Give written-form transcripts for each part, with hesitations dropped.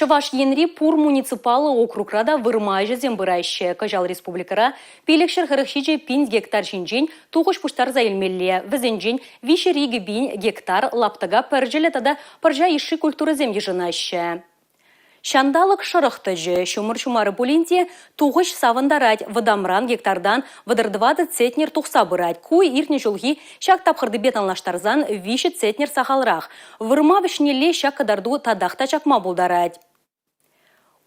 Чӑваш Енри пур муниципаллӑ округра та вырма ӗҫӗсем пыраҫҫӗ. Кӑҫал республикӑра 547 пин гектар ҫинчен тухӑҫ пуҫтарса илмелле. Вӗсенчен 302 пин гектар лаптӑка пӗрчӗллӗ тата пӑрҫа йышши культурӑсем йышӑнаҫҫӗ. Ҫанталӑк шӑрӑх тӑчӗ. Ҫумӑр ҫумарӗ пулин те тухӑҫ савӑнтарать. Вӑтамран гектартан 34 центнер тухса пырать. Ку иртнӗ ҫулхи ҫак тапхӑртипе танлаштарсан 3 центнер сахалрах. Вырма вӗҫнелле ҫак кӑтарту татах та чакма пултарать.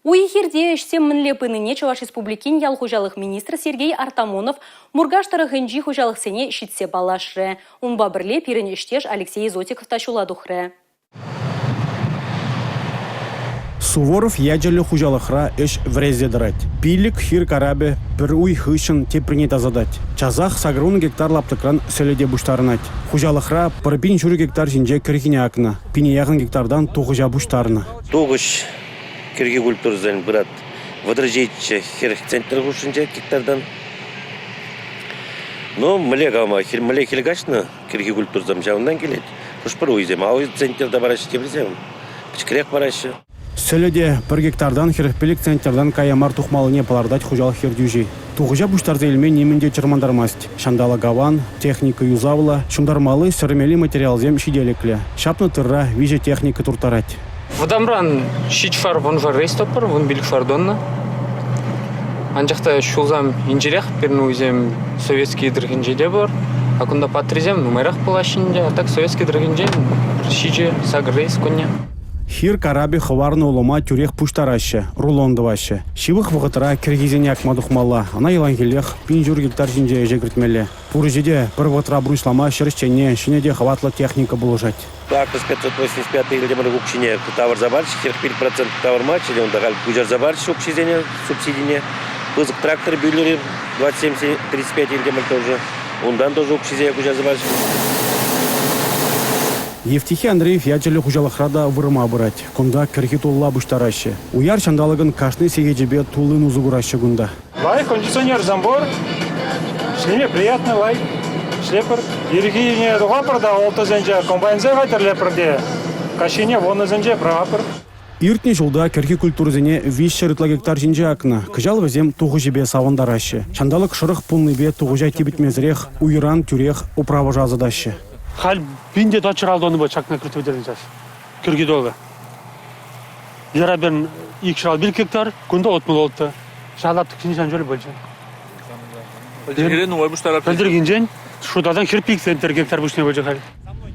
Уй-хирте ӗҫсем мӗнле пынине Чӑваш Республикин ял хуҫалӑх министрӗ Сергей Артамонов Муркаш тӑрӑхӗнчи хуҫалӑхсене ҫитсе паллашрӗ. Унпа пӗрле пирӗн ӗҫтеш Алексей Изотиков та ҫула тухрӗ. Суворов ячӗллӗ хуҫалӑхра ӗҫ вӗресе тӑрать. Пилӗк хир карапӗ пӗр уй хыҫҫӑн теприне тасатать. Часах 80 гектар лаптӑкран сӗлӗ те пуҫтарӑнать. Хуҫалӑхра пӗр пин ҫур гектар ҫинче кӗрхине акнӑ, пине яхӑн гектартан тухӑҫа пуҫтарнӑ. Тухӑҫ кӗрхи культурӑсен пырать 37 40 центнер хушшинче гектартан. Ну, мӗнле калама, мӗнле хӗл каҫнӑ кӗрхи культурӑсем ҫавӑнтан килет. Хӑш-пӗр уйсем ав центнерта параҫҫӗ, теприсем пӗчӗкрех параҫҫӗ. Сӗлӗ те пӗр гектартан 45 центнертан кая мар тухмаллине палӑртать хуҫалӑх ертӳҫи. Тухӑҫа пуҫтарса илме нимӗн те чӑрмантармасть. Ҫанталӑк аван, техника юсавлӑ, ҫунтармалли-сӗрмелли материалсем ҫителӗклӗ. Ҫапнӑ тырра виҫӗ техника турттарать. Вӑтамран ҫич вуншар рейс тӑвӑпӑр, вунпилӗкшар тонна. Анчах та ҫулсем инҫерех, пирӗн уйсем Советски тӑрӑхӗнче те пур. А кунта патрисем нумайрах пулаҫҫӗ ӗнтӗ. А так Советски тӑрӑхӗнчен 7-8 рейс кунне. Хир карапӗ хӑварнӑ улӑма тӳрех пуҫтараҫҫӗ, рулон тӑваҫҫӗ. Ҫывӑх вӑхӑтра кӗрхисене акма тухмалла. Ӑна яланхиллех пин ҫур гектар ҫинче ӗҫе кӗртмелле. Пур ӗҫе те пӗр вӑхӑтра пурнӑҫлама ҫӗр ӗҫченне ҫӗнӗ те хӑватлӑ техника пулӑшать. Акӑ 585 илтӗмӗр укҫине тавӑрса парчӗҫ, 45% тавӑрмаччӗ те унта халь куҫарса парчӗҫ укҫисене, субсидине. Пысӑк трактор Пӳлӗре 27-35 илтӗмӗр тоже. Унтан тоже укҫисене куҫарса парчӗҫ. Евтихий Андреев ячӗллӗ хуҫалӑхра та вырма пырать. Кунта кӗрхи тулла пуҫтараҫҫӗ. Уяр ҫанталӑкӑн кашни сехечӗпе туллин усӑ кураҫҫӗ кунта. Лайӑх кондиционерсем пур. Ӗҫлеме приятно, лайӑх. Ӗҫлепӗр. Ирхине тухатпӑр та улттӑсенче комбайнсем хатӗрлетпӗр те каҫхине вуннӑсенче пӑрахатпӑр. Иртнӗ ҫулта кӗрхи культурӑсене 300 ытла гектар ҫинче акнӑ. Кӑҫал вӗсем тухӑҫӗпе савӑнтараҫҫӗ. Ҫанталӑк шӑрӑх пулнипе тухӑҫа типӗтмесӗрех уйран тӳрех управӑша ӑсатаҫҫӗ. Халь пин те тӑччӑр тоннӑпа чакнӑ кӗртсе час. Кӗрхи тулӑ. Ярапин 250 гектар, кунта 66. Ҫав лаптӑксене ҫан чуль пулчӗ. Пӗлтӗрхинчен нумай пуҫтарап. Пӗлтӗрхинчен шутасан 45 центр гектар пуҫне пулчӗ халь.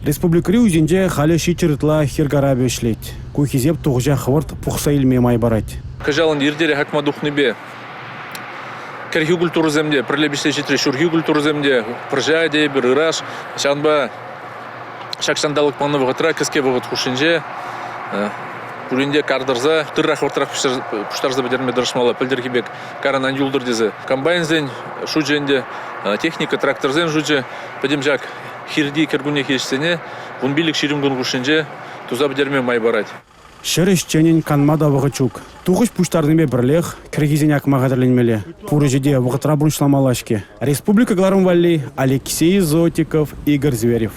Республикӑри уйсенче халӗ ҫиччӗр ытла хир карапӗ ӗҫлет. Ку хисеп тухӑҫа хӑвӑрт пухса илме май парать. Кӑҫал ӗнтӗ иртерех акма тухнипе кӗрхи культурӑсем те пӗрле пиҫсе ҫитрӗ, ҫурхи культурӑсем те, пӑрҫа тейӗпӗр, ыраш. Ҫавӑнпа ҫак ҫанталӑк панӑ вӑхӑтра, кӗске вӑхӑт хушшинче пурин те кар тӑрса тырра хӑвӑртрах пуҫтарса пӗтерме тӑрӑшмалла, пӗлтӗрхи пек каран ан юлтӑр тесе. Комбайнсен шучӗ ӗнтӗ, техника, тракторсен шучӗ пӗтӗм ҫак хирти кӗркуннехи ӗҫсене 15-20 кун хушшинче туса пӗтерме май парать. Ҫӗр ӗҫченӗн канма та вӑхӑт ҫук. Тухӑҫ пуҫтарнипе пӗрлех кӗрхисене акма хатӗрленмелле. Пур ӗҫе те вӑхӑтра пурнӑҫламалла-ҫке. Республика кӑларӑм валли Алексей Зотиков, Игорь Зверев.